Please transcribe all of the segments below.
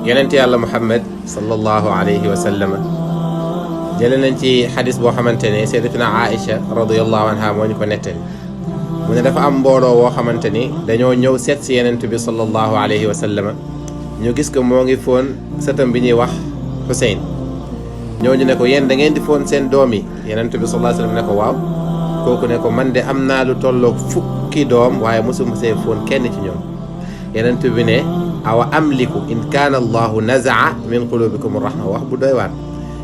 yonent yàlla Muhammad sallallahu alayhi wa sallam jële nañ ci xadis boo xamante ne sayyidatuna Aïcha radiyallahu anha moo ñu ko nettali mu ne dafa am mbooloo woo xamante ni dañoo ñëw seet si yonent bi sallallahu alayhi wa sallam ñu gis ko moo ngi foon sëtam bi ñuy wax Xuseyn ñooñu ne ko yéen da ngeen di foon seen doom yi yonent bi sallallahu alayhi wa sallam ne ko waaw kooku ne ko man de am naa lu tolloog fukki doom waaye mosuma see foon kenn ci ñoom yonent bi ne awa amliku in kaana allahu nazaa min qulubikum rahma wax bu doy waar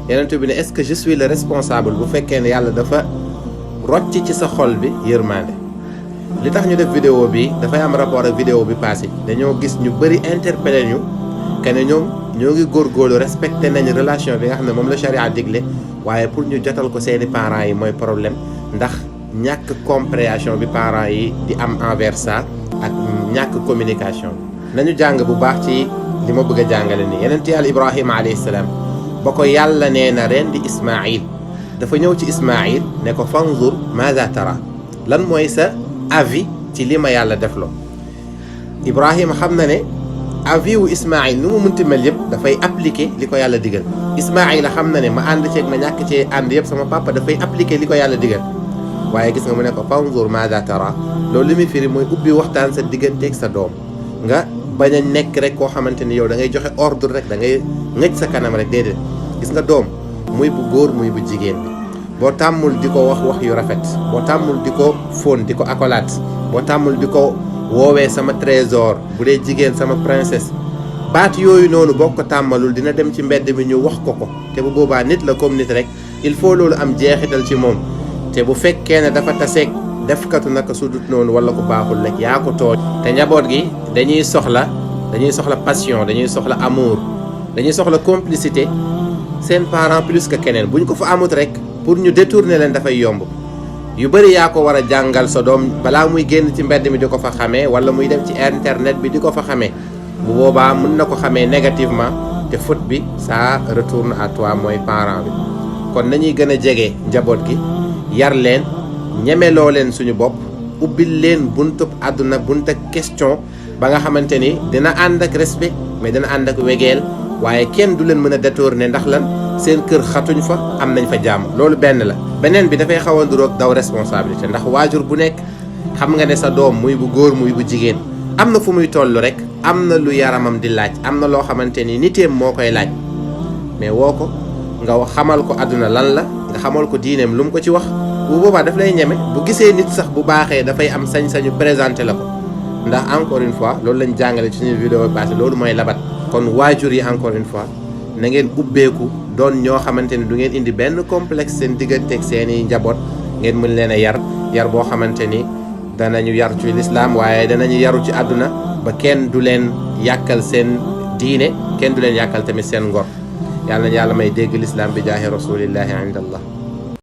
yonent bi ne est-ce que je suis le responsable bu fekkee ne yàlla dafa rocc ci sa xol bi yërmande li tax ñu def vidéo bi dafay am rapport ak vidéo bi passé dañoo gis ñu bëri interpellé ñu que ne ñoom ñoo ngi góorgóorlu respecté nañ relation bi nga xam ne moom la charia digle waaye pour ñu jotal ko seeni parents yi mooy problème ndax ñàkk compréhension bi parents yi di am envers ça ak ñàkk communication nañu jàng bu baax ci li ma bëgg a jàngale nii yonent yàlla Ibrahima alayhi salaam ba ko yàlla nee na ren di Ismaïl dafa ñëw ci Ismaïl ne ko fanzur maza tara lan mooy sa avis ci li ma yàlla def loo Ibrahima xam na ne avis wu Ismaïl nu mu munti mel yëpp dafay appliquer li ko yàlla digal Ismaïl xam na ne ma ànd ceeg ma ñàkk cee ànd yëpp sama papa dafay appliquer li ko yàlla digal waaye gis nga mu ne ko fanzur maza tara loolu li muy firi mooy ubbi waxtaan sa digganteeg sa doom nga bañ a nekk rek koo xamante ni yow da ngay joxe ordre rek da ngay ngëj sa kanam rek déedéet gis nga doom muy bu góor muy bu jigéen bi boo tàmmul di ko wax yu rafet boo tàmmul di ko fóon di ko accolade boo tàmmul di ko woowee sama trésor bu dee jigéen sama princesse baat yooyu noonu boo ko tàmmalul dina dem ci mbedd mi ñu wax ko te bu boobaa nit la comme nit rek il faut loolu am jeexital ci moom te bu fekkee ne dafa taseeg defkatu naka sudut noonu wala ko baaxul rek yaa ko tooñ te njaboot gi dañuy soxla passion dañuy soxla amour dañuy soxla complicité seen parent plus que keneen buñ ko fa amut rek pour ñu détourner leen dafay yomb yu bëri yaa ko war a jàngal sa doom balaa muy génn ci mbedd mi di ko fa xamee wala muy dem ci internet bi di ko fa xamee bu boobaa mën na ko xamee négativement te faute bi ça retourne à toi mooy parent bi kon nañuy gën a jege njaboot gi yar leen ñemeloo leen suñu bopp ubbil leen buntub àdduna bunta question ba nga xamante ni dina ànd ak respect mais dina ànd ak wegeel waaye kenn du leen mën a détourner ndax lan seen kër xatuñ fa am nañ fa jàmm loolu benn la beneen bi dafay xaw a nduroog daw responsabilité ndax waajur bu nekk xam nga ne sa doom muy bu góor muy bu jigéen am na fu muy toll rek am na lu yaramam di laaj am na loo xamante ni niteem moo koy laaj mais woo ko nga xamal ko àdduna lan la nga xamal ko diineem lu mu ko ci wax bu boobaa daf lay ñeme bu gisee nit sax bu baaxee dafay am sañ-sañu présenté la ko ndax encore une fois loolu lañ jàngale ci suñu vidéo passé loolu mooy labat kon waajur yi encore une fois na ngeen ubbeeku doon ñoo xamante ni du ngeen indi benn complexe seen digganteeg seeni njaboot ngeen mën leen a yar boo xamante ni danañu yar ci lislaam waaye danañu yaru ci àdduna ba kenn du leen yàkkal seen diine kenn du leen yàkkal tamit seen ngor yàlla nañu yàlla may dégg lislaam bi jaahi rasulillahi inda allah